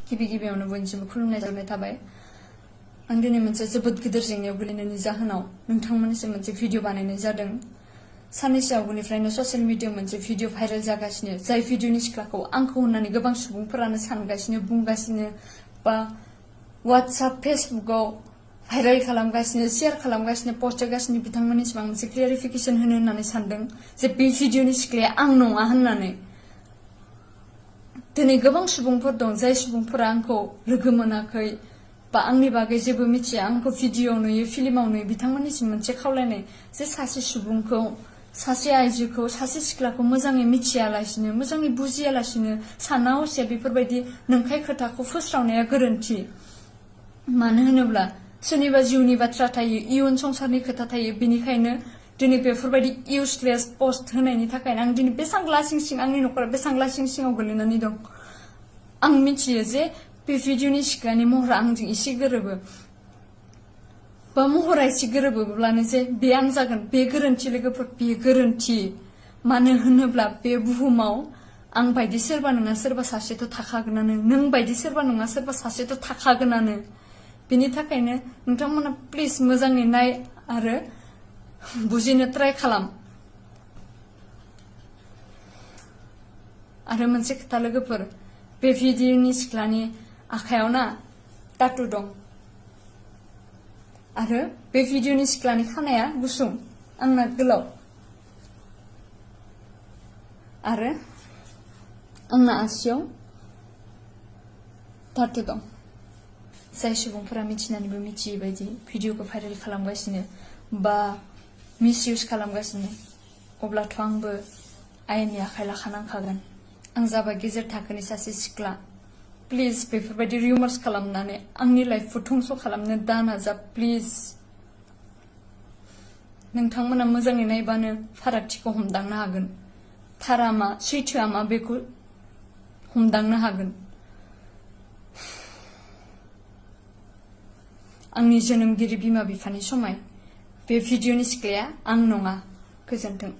गिबियावनो बयनिसिमबो खुलुमनाय जानाय थाबाय। आं दिनै मोनसे जोबोद गिदिर जेंनायाव गोलैनायनि जाहोनाव नोंथांमोननिसिम मोनसे भिडिअ बानायनाय जादों। साननैसो आवगोलनिफ्रायनो ससियेल मिडियायाव मोनसे भिडिअ भाइरेल जागासिनो, जाय भिडिअनि सिख्लाखौ आंखौ होननानै गोबां सुबुंफोरानो सानगासिनो, बुंगासिनो बा WhatsApp फेसबुकआव भाइरेल खालामगासिनो, शेयार खालामगासिनो, पस्ट होगासिनो। बिथांमोननिसिम आं मोनसे क्लियारिफिकेशन होनो होननानै सानदों जे बे भिडिअनि सिख्लाया आं नङा होननानै। दिनै गोबां सुबुंफोर दं जाय सुबुंफोरा आंखौ लोगो मोनाखै बा आंनि बागै जेबो मिथिया, आंखौ भिडिअ नुयो, फिल्माव नुयो। बिथांमोननिसिम मोनसे खावलायनाय जे सासे सुबुंखौ, सासे आइजोखौ, सासे सिख्लाखौ मोजाङै मिथियालासिनो, मोजाङै बुजियालासिनो, साना हसिया बेफोरबायदि नंखाय खोथाखौ फोस्रावनाया गोरोन्थि। मानो होनोब्ला सोरनिबा जिउनि बाथ्रा थायो, इयुन संसारनि खोथा थायो। बेनिखायनो दिनै बेफोरबायदि इउजलेस पस्ट होनायनि थाखायनो आं दिनै बेसेबां लासिं सिं, आंनि न'खरा बेसेबां लासिं सिङाव गोलैनानै दं। आं मिथियो जे बे भिडिअनि सिख्लानि महरा आंजों एसे गोरोबो, बा महरा एसे गोरोबोब्लानो जे बे आं जागोन, बे गोरोन्थि लोगोफोर, बे गोरोन्थि। मानो होनोब्ला बे बुहुमाव आं बायदि सोरबा नङा सोरबा सासेथ' थाखागोनानो, नों बायदि सोरबा नङा सोरबा सासेथ' थाखागोनानो। बेनि थाखायनो नोंथांमोना प्लिज मोजाङै नाय आरो बुजिनो ट्राइ खालाम। आरो मोनसे खोथा लोगोफोर, बे भिडिअनि सिख्लानि आखायाव ना टाटु दं। आरो बे भिडिअनि सिख्लानि खानाया गुसुं, आंना गोलाव। आरो आंना आसियाव टाटु दं। जाय सुबुंफोरा मिथिनानैबो मिथियै बायदि भिडिअखौ भाइरेल खालामगासिनो बा मिसइउज खालामगासिनो, अब्लाथ' आंबो आयेननि आखाइ लाखानांखागोन। आं जाबाय गेजेर थाखोनि सासे सिख्ला। प्लिज बेफोरबायदि रिउमार्स खालामनानै आंनि लाइफखौ धंस' खालामनो दा नाजा प्लिज। नोंथांमोना मोजाङै नायबानो फारागथिखौ हमदांनो हागोन। थारा मा, सैथोआ मा बेखौ हमदांनो हागोन। आंनि जोनोमगिरि बिमा बिफानि समाय बे भिडिअनि सिख्लाया आं नङा। गोजोन्थों।